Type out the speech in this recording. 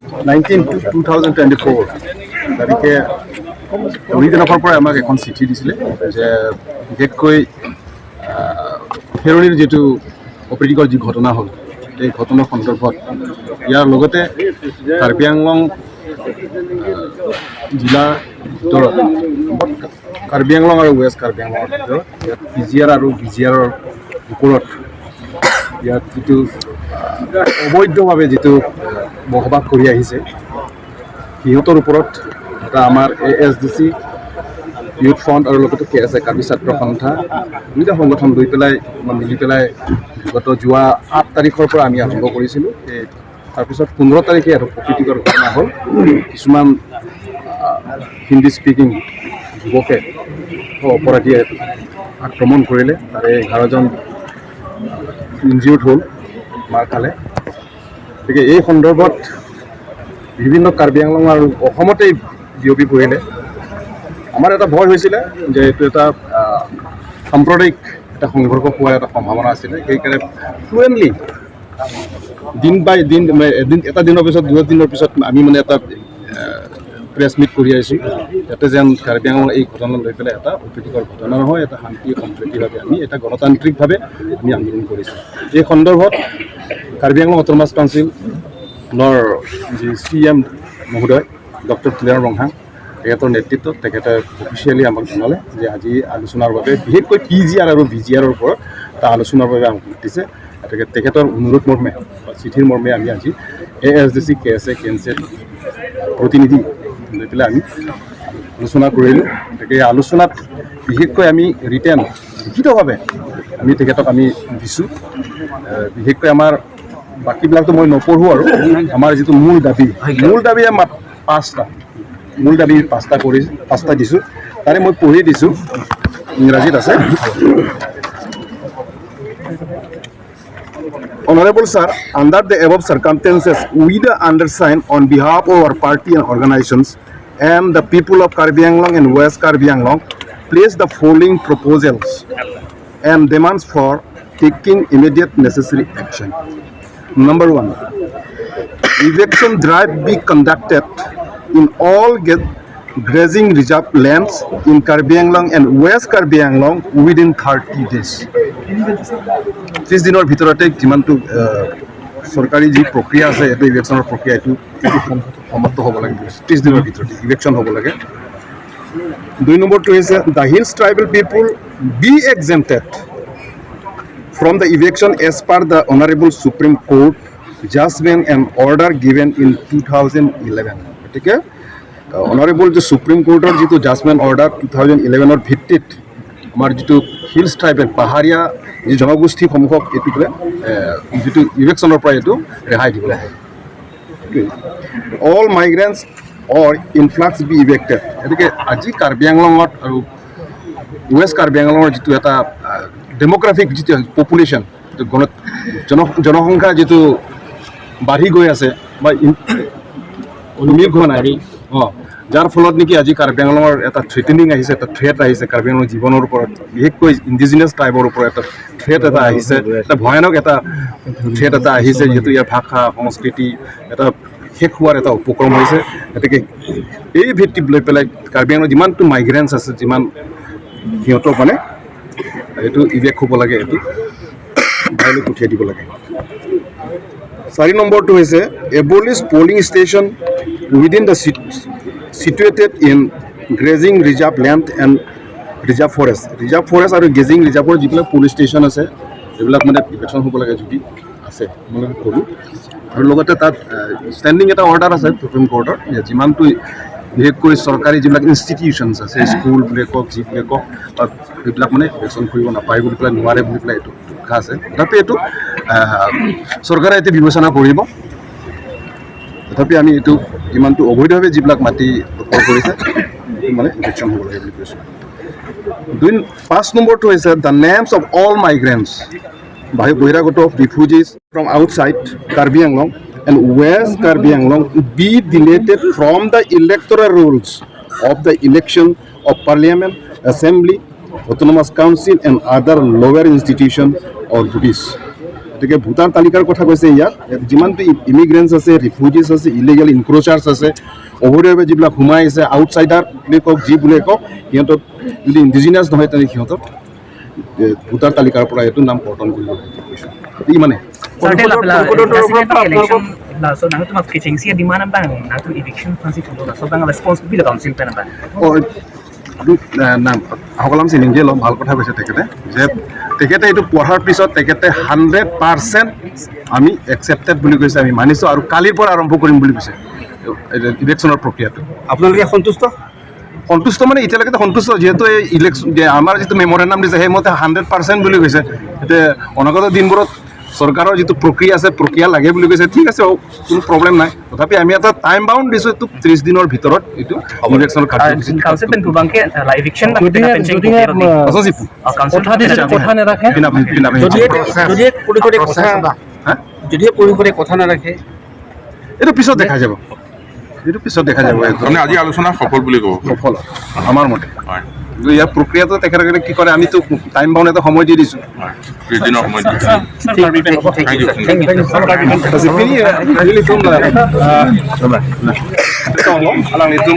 19/2/2024 তাৰিখে অৰিজিনৰ পৰাই আমাক এখন চিঠি দিছিলে যে বিশেষকৈ খেৰণিৰ যিটো অপ্ৰীতিকৰ যি ঘটনা হ'ল, এই ঘটনাৰ সন্দৰ্ভত ইয়াৰ লগতে কাৰ্বি আংলং জিলাৰ ভিতৰত, কাৰ্বি আংলং আৰু ৱেষ্ট কাৰ্বি আংলঙৰ ভিতৰত ইয়াত পি জি আৰ আৰু বি জি আৰৰ ওপৰত ইয়াত যিটো অবৈধভাৱে যিটো বসবাস কৰি আহিছে, সিহঁতৰ ওপৰত এটা আমাৰ A S D C youth front আৰু লগতে কে এছ এ, কাৰ্বি ছাত্ৰ সন্থা, দুয়োটা সংগঠন লৈ পেলাই আমাৰ মিলি পেলাই বিগত যোৱা 8 তাৰিখৰ পৰা আমি আৰম্ভ কৰিছিলোঁ। এই তাৰপিছত 15 তাৰিখে আৰু অপ্ৰীতিকৰ ঘটনা হ'ল। কিছুমান হিন্দী স্পিকিং যুৱকে, অপৰাধীয়ে আক্ৰমণ কৰিলে। তাৰে 11জন ইনজিউৰ্ড হ'ল, মাৰ খালে। গতিকে এই সন্দৰ্ভত বিভিন্ন কাৰ্বি আংলং আৰু অসমতেই বিয়পি পৰিলে। আমাৰ এটা ভয় হৈছিলে যে এইটো এটা সাম্প্ৰদায়িক এটা সংঘৰ্ষ হোৱাৰ এটা সম্ভাৱনা আছিলে। সেইকাৰণে ফ্লুৱেণ্টলি দিন বাই দিন, মানে এদিন এটা দিনৰ পিছত 2 দিনৰ পিছত আমি মানে এটা প্ৰেছ মিট কৰি আহিছোঁ, যাতে যেন কাৰ্বি আংলঙৰ এই ঘটনা লৈ পেলাই এটা অপ্ৰীতিকৰ ঘটনা নহয়, এটা শান্তি সম্প্ৰীতিভাৱে আমি এটা গণতান্ত্ৰিকভাৱে আমি আন্দোলন কৰিছোঁ। এই সন্দৰ্ভত কাৰ্বি আংলং অট'নমাছ কাউন্সিলৰ যি চি এম মহোদয় ডক্টৰ তুলিৰাম ৰংহাং, তেখেতৰ নেতৃত্বত তেখেতে অফিচিয়েলি আমাক জনালে যে আজি আলোচনাৰ বাবে বিশেষকৈ পি জি আৰ আৰু বি জি আৰৰ ওপৰত এটা আলোচনাৰ বাবে আমাক মাতিছে। গতিকে তেখেতৰ অনুৰোধ মৰ্মে বা চিঠিৰ মৰ্মে আমি আজি এ এছ ডি চি, কে এছ এ, কে এন চিৰ প্ৰতিনিধি লৈ পেলাই আমি আলোচনা কৰিলোঁ। গতিকে এই আলোচনাত বিশেষকৈ আমি ৰিটেন, লিখিতভাৱে আমি তেখেতক আমি দিছোঁ। বিশেষকৈ আমাৰ বাকীবিলাকতো মই নপঢ়োঁ আৰু আমাৰ যিটো মূল দাবী, মূল দাবী আমাৰ পাঁচটা মূল দাবী, পাঁচটা কৰি পাঁচটা দিছোঁ। তাৰে মই পঢ়ি দিছোঁ, ইংৰাজীত আছে। Honorable Sir, under the above circumstances, we the undersigned, on behalf of our party and organizations and the people of Karbi Anglong and West Karbi Anglong, place the following proposals and demands for taking immediate necessary action. Number one, eviction drive be conducted in all grazing reserve lands in Karbi Anglong and West Karbi Anglong within 30 days. 30 দিনৰ ভিতৰতে যিমানটো চৰকাৰী যি প্ৰক্ৰিয়া আছে, এইটো ইভিকশ্যনৰ প্ৰক্ৰিয়া, এইটো সমাপ্ত হ'ব লাগে। 30 দিনৰ ভিতৰতে ইভিকশ্যন হ'ব লাগে। দুই নম্বৰটো হৈছে the hills tribal people be exempted from the eviction as per the Honorable Supreme Court judgment and order given in 2011. গতিকে অনাৰেবল যে সুপ্ৰিম কোৰ্টৰ যিটো জাজমেণ্ট অৰ্ডাৰ 2011ৰ ভিত্তিত আমাৰ যিটো হিলছ ট্ৰাইবেল, পাহাৰীয়া যি জনগোষ্ঠীসমূহক এইটো বোলে যিটো ইভিকশ্যনৰ পৰা এইটো ৰেহাই দিব লাগে। All migrants or influx be evicted. গতিকে আজি কাৰ্বি আংলঙত আৰু ৱেষ্ট কাৰ্বি আংলঙৰ যিটো এটা ডেম'গ্ৰাফিক যিটো পপুলেশ্যন, গণ জন জনসংখ্যা যিটো বাঢ়ি গৈ আছে বা কমি হোৱা নাই, যাৰ ফলত নেকি আজি কাৰ্বি আংলঙৰ এটা থ্ৰেটেনিং আহিছে, এটা থ্ৰেট আহিছে কাৰ্বি আংলঙৰ জীৱনৰ ওপৰত। বিশেষকৈ ইণ্ডিজিনিয়াছ ট্ৰাইবৰ ওপৰত এটা থ্ৰেট এটা আহিছে, এটা ভয়ানক এটা থ্ৰেট এটা আহিছে, যিহেতু ইয়াৰ ভাষা সংস্কৃতি এটা শেষ হোৱাৰ এটা উপক্ৰম হৈছে। গতিকে এই ভিত্তিত লৈ পেলাই কাৰ্বি আংলঙৰ যিমানটো মাইগ্ৰেণ্টছ আছে, যিমান সিহঁতক মানে এইটো ইভিক্ট হ'ব লাগে, এইটো বাহিৰলৈ পঠিয়াই দিব লাগে। চাৰি নম্বৰটো হৈছে abolish polling station within the situated in grazing reserve land and reserve forest. Reserve forest আৰু গ্ৰেজিং ৰিজাৰ্ভৰ যিবিলাক পলিং ষ্টেচন আছে, এইবিলাক মানে ইভিকশ্যন হ'ব লাগে যদি আছে, মই ক'লোঁ। আৰু লগতে তাত ষ্টেণ্ডিং এটা অৰ্ডাৰ আছে সুপ্ৰিম কোৰ্টৰ যে যিমানটো বিশেষকৈ চৰকাৰী যিবিলাক ইনষ্টিটিউশ্যনছ আছে, স্কুল বুলিয়ে কওক, যি বুলিয়ে কওক, তাত সেইবিলাক মানে ইভিকশ্যন কৰিব নাপায় বুলি পেলাই, নোৱাৰে বুলি পেলাই এইটো লিখা আছে। তথাপি এইটো চৰকাৰে এইটো বিবেচনা কৰিব। তথাপি আমি এইটো যিমানটো অবৈধভাৱে যিবিলাক মাটি দখল কৰিছে, সেইটো মানে ইভিকশ্যন হ'ব লাগে বুলি কৈছোঁ। দুই পাঁচ নম্বৰটো হৈছে the names of all migrants, বহিৰাগত, refugees from outside Karbi Anglong and West Karbi Anglong be deleted from the electoral rolls of the election of Parliament, Assembly, Autonomous Council and other lower institution or bodies. গতিকে voter তালিকাৰ কথা কৈছে। ইয়াত ইয়াত যিমানটো ইমিগ্ৰেণ্টছ আছে, ৰিফিউজিছ আছে, ইলিগেল ইনক্ৰ'চাৰ্ছ আছে, অবৈধভাৱে যিবিলাক সোমাই আছে, আউটচাইডাৰ বুলি কওক, যি বুলিয়ে কওক, সিহঁতক যদি ইণ্ডিজিনাছ নহয়, তেনে সিহঁতক ভোটাৰ তালিকাৰ পৰা এইটো নাম কৰ্তন কৰিব লাগিব কৈছোঁ, ইমানে। Election la so nang tu mak kitching sia demand bang nang tu eviction fancy tu la so bang response bi la council pen bang. অঁ, নাম সকলাম চিলিংগে ল'ম। ভাল কথা কৈছে তেখেতে যে তেখেতে এইটো পঢ়াৰ পিছত তেখেতে 100% আমি একচেপ্টেড বুলি কৈছে, আমি মানিছোঁ আৰু কালিৰ পৰা আৰম্ভ কৰিম বুলি কৈছে ইলেকশ্যনৰ প্ৰক্ৰিয়াটো। আপোনালোকে সন্তুষ্ট? সন্তুষ্ট মানে এতিয়ালৈকে সন্তুষ্ট, যিহেতু এই ইলেকশ্যন আমাৰ যিটো মেমৰেণ্ডাম দিছে, সেইমতে 100% বুলি কৈছে। এতিয়া অনাগত দিনবোৰত চৰকাৰৰ যিটো প্ৰক্ৰিয়া আছে, প্ৰক্ৰিয়া লাগে বুলি কৈছে। ঠিক আছে, কোনো প্ৰব্লেম নাই। তথাপি আমি এটা টাইম বাউণ্ড দিছোঁ, এইটো 30 দিনৰ ভিতৰত এইটো ইলেকশ্যনৰ কাৰ্যসূচী। Council pen bang ke la eviction bang যদিহে council কথা দিছে, কথা নাৰাখে? হা? যদিহে পৰিষদে কথা নাৰাখে? এইটো পিছত দেখা যাব, এইটো পিছত দেখা যাব এইটো। তাৰমানে আজি আলোচনা সফল বুলি ক'ব? সফল আমাৰ মতে। কিন্তু ইয়াৰ প্ৰক্ৰিয়াটো তেখেতসকলে কি কৰে, আমিতো টাইম বাউণ্ড এটা সময় দি দিছোঁ। হয়, 30 দিনৰ সময় দিছে। Thank you. Kasi pili, pili ito na. Ito, alang ito.